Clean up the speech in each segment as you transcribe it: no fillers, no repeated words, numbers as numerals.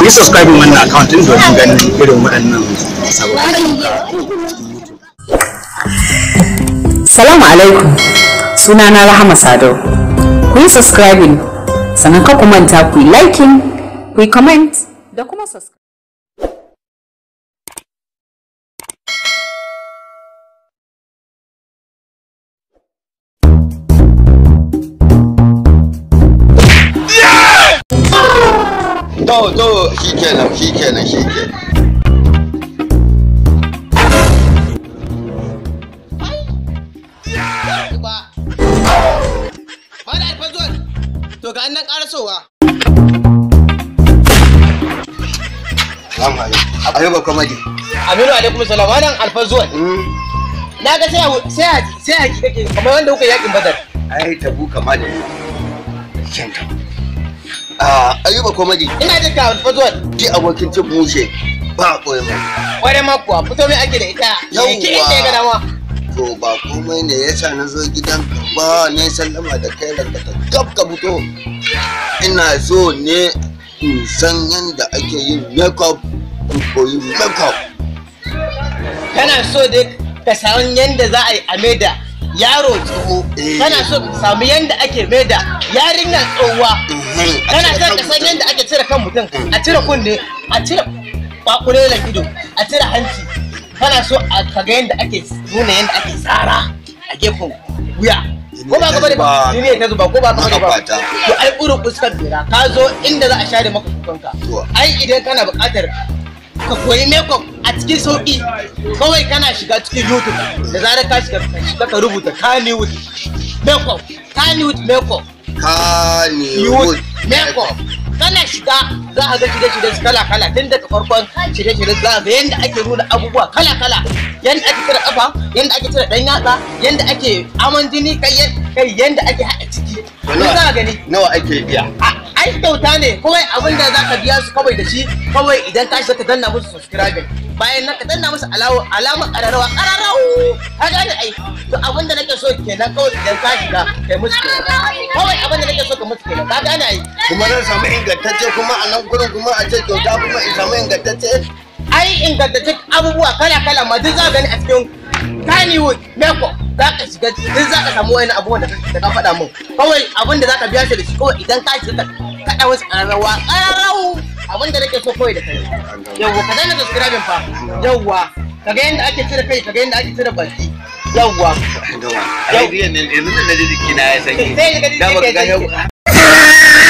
Yi subscribing wannan account din domin ganin irin waɗannan sababbin. Salamu alaikum, sunana Rahama Sadau. Ku yi subscribing, sannan ka ku manta ku yi liking, ku yi comment da kuma subscribe. To shikenan shikenan shikenan. To ga annan karasowa. Salamu alaikum. Ayuba comedy. Aminu alaikum salam. Wannan alfazuwan. Na ga sai sai kake kamar wanda kuka yakin Badar. Ai tabu kama da ni. Kyanta. Ah, Ayuba comedy. Ina jin ka alfazuwan. Ki abokin cin mushe ba koyi mai. Kware ma kuwa fito mai ake da ita. Yawwa. Ki inda ya ga dama. To ba komai ne yasa na zo gidanka ba ne sallama da kai ranka ta gab ka fito. Ina so ne in san yadda ake yin makeup, in koyi makeup. Kana so dai ka san yanda za a yi a maida yaro tsoho. Eh. Kana so ka samu yanda ake maida yarinya tsohuwa. Kana son ka san yanda ake cire kan mutum, a cire kunne, a cire kwakulelan ido, a cire hanci. Kana so a kaga yanda ake nuna yanda ake tsara a gefen wuya. Ko ba ka bane ba? Ni ne ta zuba ko ba ka bane ba? Ma'abata. To ai ƙurin fuskar bera ka zo inda za a share maka kukanka. To. Ai idan kana buƙatar ka koyi makeup a cikin sauƙi kawai kana shiga cikin YouTube da zarar ka shiga ka shiga ka rubuta Kannywood makeup, Kannywood makeup, Kannywood makeup. Kana shiga za a ga shirye-shirye kala kala tun daga farkon shirye-shirye za a ga yadda ake nuna abubuwa kala kala, yadda ake cire kafa, yadda ake cire dan yatsa, yadda ake aman jini, kai yadda ake haɗa ciki. Duk za a gani. Nawa ake biya? Ai kyauta ne kawai abin da za ka biya su kawai da shi kawai idan ka shiga ka danna musu subscribing, bayan nan ka danna musu alamar ƙararrawa ƙararrawa, ka gane ai. To abin da nake so kenan kawai idan ka shiga kai musu kenan kawai abin da nake so ka musu kenan, ka gane ai. Kuma zan samu ingantacce kuma a nan gurin kuma a ce kyauta kuma in samu ingantacce. Ai ingantaccen abubuwa kala kala ma duk za ka gani a cikin Kannywood makeup. Za ka shiga duk za ka samu wani abubuwan da ka faɗa min kawai abin da za ka biya shi da shi kawai idan ka shiga kaɗa wasu ƙararrawa ƙararrawu abin da nake so kawai da kai. Yawwa ka danna subscribing fa. Yawwa kaga yadda ake cire kai, kaga yadda ake cire baki. Yawwa. Ai biyan ne yanzu nan naji jikina ya sanyi. Sai ka ji Da baka jikinka ya ga sanyi.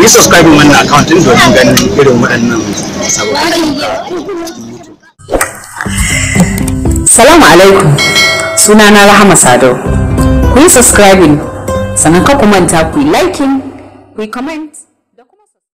Yi subscribing wannan account din domin ganin irin waɗannan sababbin. Salamu alaikum, sunana Rahama Sadau. Ku yi subscribing, sannan ka ku manta ku yi liking, ku yi comment.